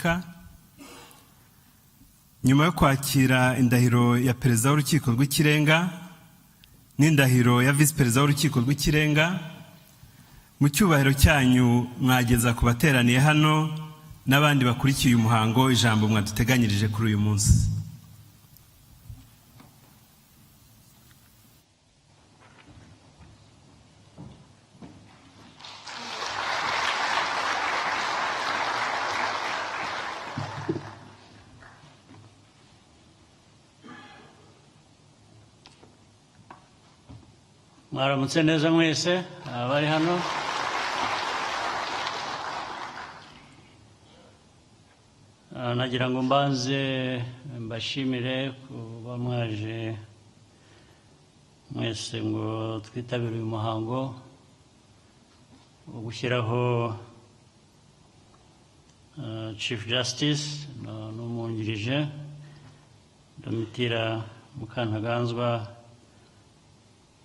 Repubulika, nyuma yo kwakira indahiro ya Perezida w'Urukiko rw'Ikirenga n'indahiro ya Visi Perezida w'Urukiko rw'Ikirenga, mu cyubahiro cyanyu mwageza ku bateraniye hano n'abandi bakurikiye uyu muhango ijambo mwaduteganyirije kuri uyu munsi. Mwaramutse neza mwese abari hano. Nagira ngo mbanze mbashimire kuba mwaje mwese ngo twitabire uyu muhango wo gushyiraho Chief Justice n'umwungirije Domitira Mukantaganzwa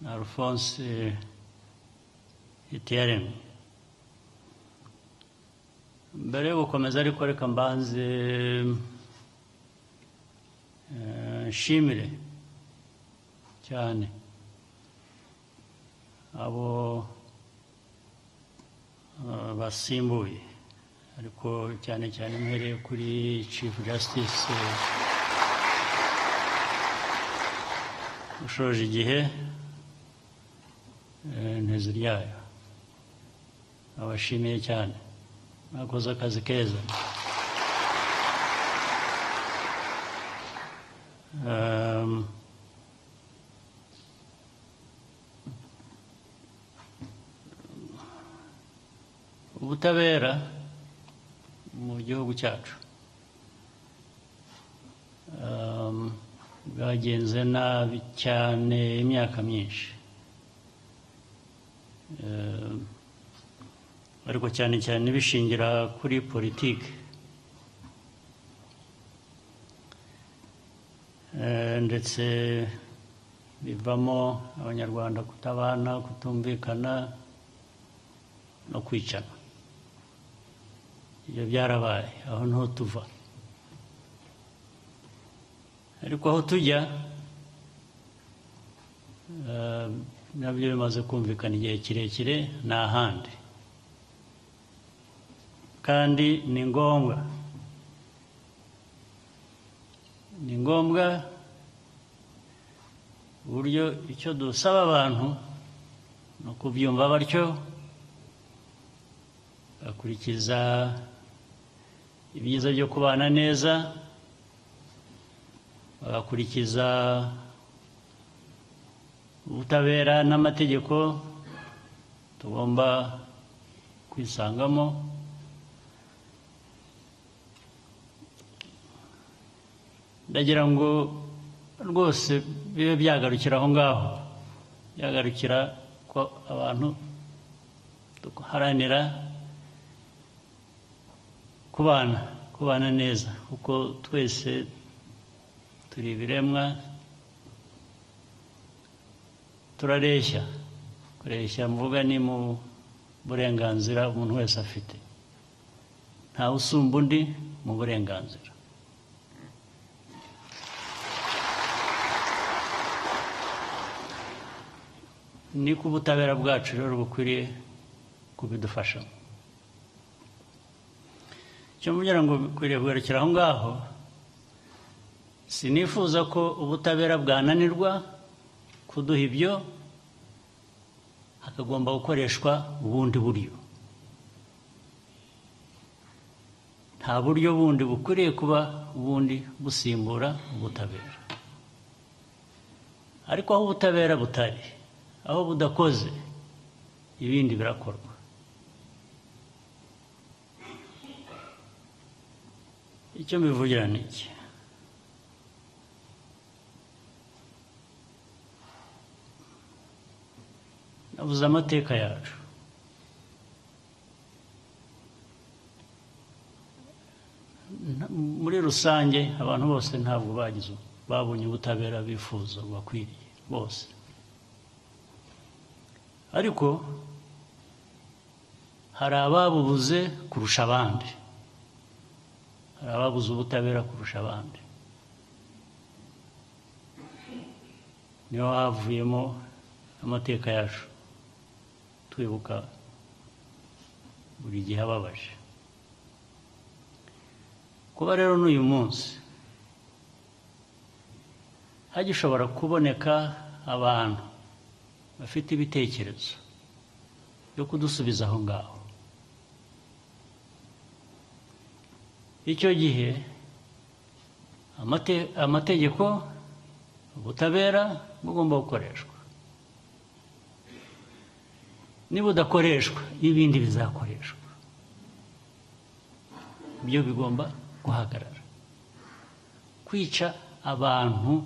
na Alphonse Hitiyaremye. Mbere yo gukomeza ariko, reka mbanze nshimire cyane abo basimbuye, ariko cyane cyane mpereye kuri Chief Justice ushoje igihe, Nteziryayo. Abashimiye cyane, mwakoze akazi keza. Ubutabera mu gihugu cyacu bwagenze nabi cyane imyaka myinshi, ariko cyane cyane bishingira kuri politiki, ndetse bivamo Abanyarwanda kutabana, kutumvikana no kwicana. Ibyo byarabaye, aho niho tuva. Ariko aho tujya nabyo bimaze kumvikana igihe kirekire, ni ahandi, kandi ni ngombwa, ni ngombwa uburyo icyo dusaba abantu ni ukubyumva batyo, bakurikiza ibyiza byo kubana neza, bagakurikiza ubutabera n'amategeko tugomba kwisangamo. Ndagira ngo rwose bibe byagarukira aho ngaho, byagarukira ko abantu duharanira kubana neza, kuko twese turi ibiremwa, turareshya. Kureshya mvuga ni mu burenganzira umuntu wese afite, ntawe usumba undi mu burenganzira. Niko ubutabera bwacu rero bukwiriye kubidufashamo. Icyo mvugira ngo bikwiriye kugarukira aho ngaho, sinifuza ko ubutabera bwananirwa kuduha ibyo, hakagomba gukoreshwa ubundi buryo. Nta buryo bundi bukwiriye kuba ubundi busimbura ubutabera. Ariko aho ubutabera butari, aho budakoze, ibindi birakorwa. Icyo mbivugira ni iki? Navuze amateka yacu. Muri rusange abantu bose ntabwo babonye ubutabera bifuza bakwiriye bose, ariko hari ababubuze kurusha abandi. Hari ababuze ubutabera kurusha abandi. Niho havuyemo amateka yacu twibuka buri gihe ababaje. Kuba rero n'uyu munsi hagishobora kuboneka abantu bafite ibitekerezo byo kudusubiza aho ngaho, icyo gihe amategeko, ubutabera bugomba gukoreshwa. Niba udakoreshwa, ibindi bizakoreshwa, ibyo bigomba guhagarara. Kwica abantu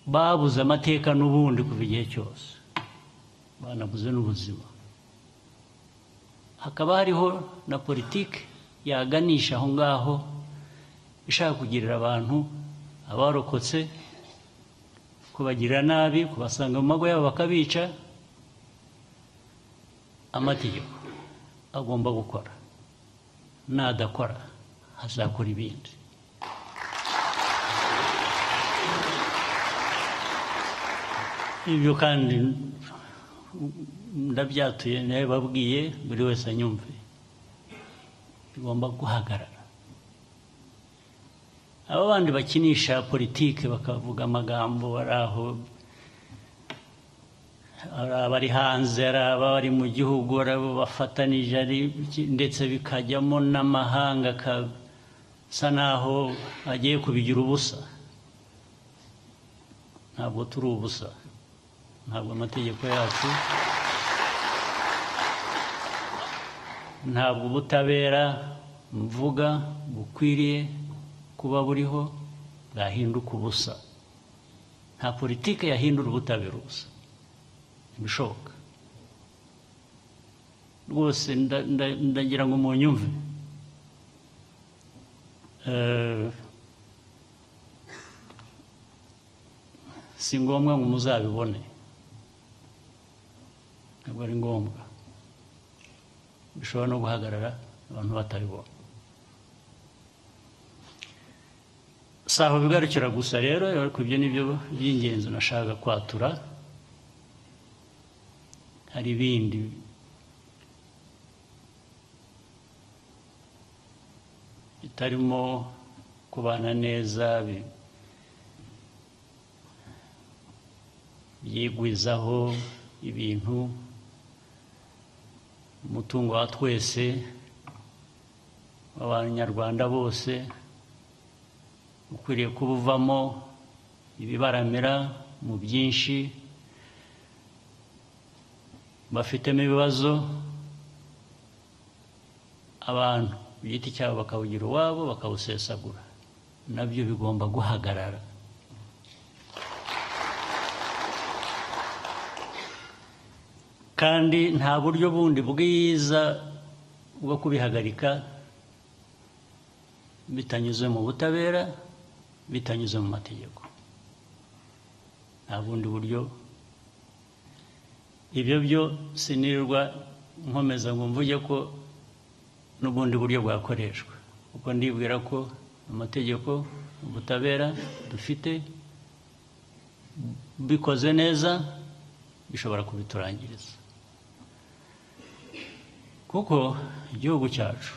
babuze amateka n'ubundi kuva igihe cyose, banabuze n'ubuzima, hakaba hariho na politiki yaganisha aho ngaho ishaka kugirira abantu abarokotse, kubagirira nabi, kubasanga mu mago yabo bakabica. Amategeko agomba gukora, nadakora hazakora ibindi. Ibyo kandi ndabyatuye, nababwiye buri wese anyumve, bigomba guhagarara. Aba bandi bakinisha politike bakavuga amagambo ari aho, ari abari hanze, ari abari mu gihugu, ari abo bafatanije, ndetse bikajyamo n'amahanga akasa naho agiye kubigira ubusa. Ntabwo turi ubusa, ntabwo amategeko yacu, ntabwo ubutabera mvuga bukwiriye kuba buriho bwahinduka ubusa. Nta politike yahindura ubutabera ubusa, ntibishoboka rwose. Ndagira ngo munyumve. Si ngombwa ngo muzabibone, ntabwo ari ngombwa, bishobora no guhagarara abantu batabibona. Si aho bigarukira gusa rero, ariko ibyo ni byo by'ingenzi nashaka kwatura. Hari ibindi bitarimo kubana neza, byigwizaho ibintu, umutungo wa twese w'Abanyarwanda bose ukwiriye kubuvamo ibibaramira mu byinshi, bafitemo ibibazo, abantu ku giti cyabo bakawugira uwabo, bakawusesagura, nabyo bigomba guhagarara. Kandi nta buryo bundi bwiza bwo kubihagarika bitanyuze mu butabera, bitanyuze mu mategeko. Nta bundi buryo. Ibyo byo sinirwa nkomeza ngo mvuge ko n'ubundi buryo bwakoreshwa, kuko ndibwira ko amategeko, ubutabera dufite bikoze neza bishobora kubiturangiriza. Kuko igihugu cyacu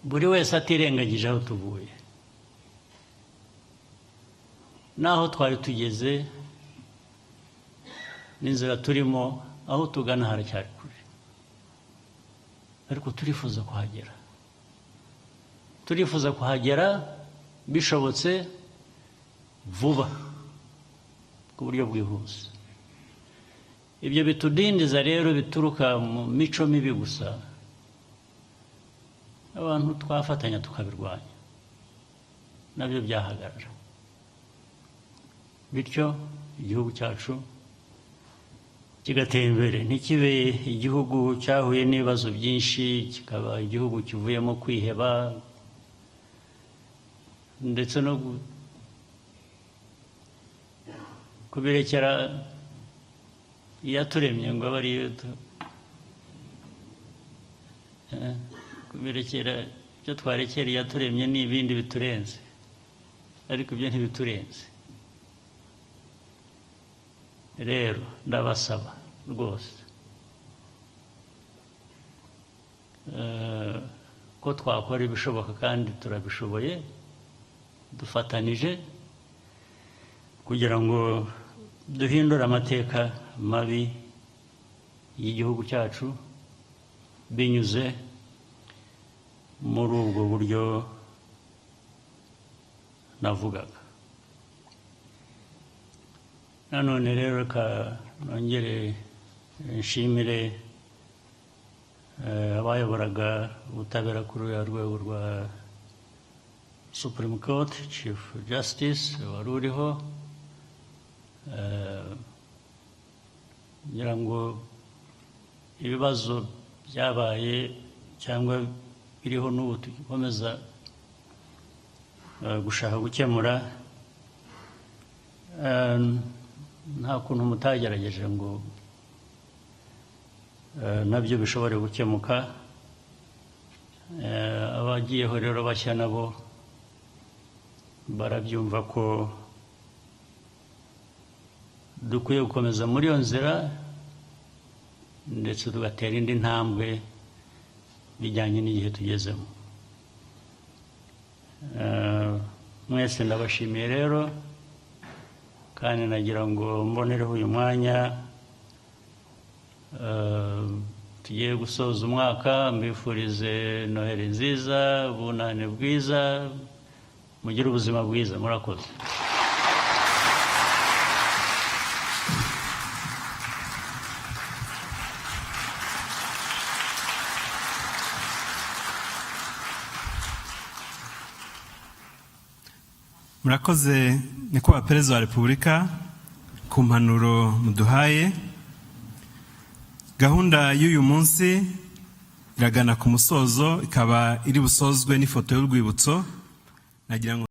buri wese atirengagije aho tuvuye n'aho twari tugeze n'inzira turimo, aho tugana haracyari kure, ariko turifuza kuhagera. Turifuza kuhagera bishobotse vuba ku buryo bwihuse. Ibyo bitudindiza rero bituruka mu mico mibi gusa, abantu twafatanya tukabirwanya, nabyo byahagarara. Bityo igihugu cyacu kigatera imbere, ntikibe igihugu cyahuye n'ibibazo byinshi, kikaba igihugu kivuyemo kwiheba ndetse no kubirekera iyaturemye ngo abe ariyo. Kubirekera ibyo twarekera Iyaturemye ni ibindi biturenze, ariko ibyo ntibiturenze. Rero ndabasaba rwose ko twakora ibishoboka, kandi turabishoboye dufatanije, kugira ngo duhindure amateka mabi y'igihugu cyacu binyuze muri ubwo buryo navugaga. Nanone rero reka nongere nshimire abayoboraga ubutabera kuri ruriya rwego rwa Supreme Court, Chief Justice wari uriho, ngira ngo ibibazo byabaye cyangwa biriho n'ubu tugikomeza gushaka gukemura, nta kuntu mutagerageje ngo nabyo bishobore gukemuka. Abagiyeho rero bashya nabo barabyumva ko dukwiye gukomeza muri iyo nzira, ndetse tugatera indi ntambwe bijyanye n'igihe tugezemo. Mwese ndabashimiye rero, kandi nagira ngo mbonereho uyu mwanya tugiye gusoza umwaka, mbifurize Noheli nziza, ubunani bwiza, mugire ubuzima bwiza. Murakoze. Murakoze, Nyakubahwa Perezida wa Repubulika, ku mpanuro muduhaye. Gahunda y'uyu munsi iragana ku musozo, ikaba iri busozwe n'ifoto y'urwibutso. Nagira ngo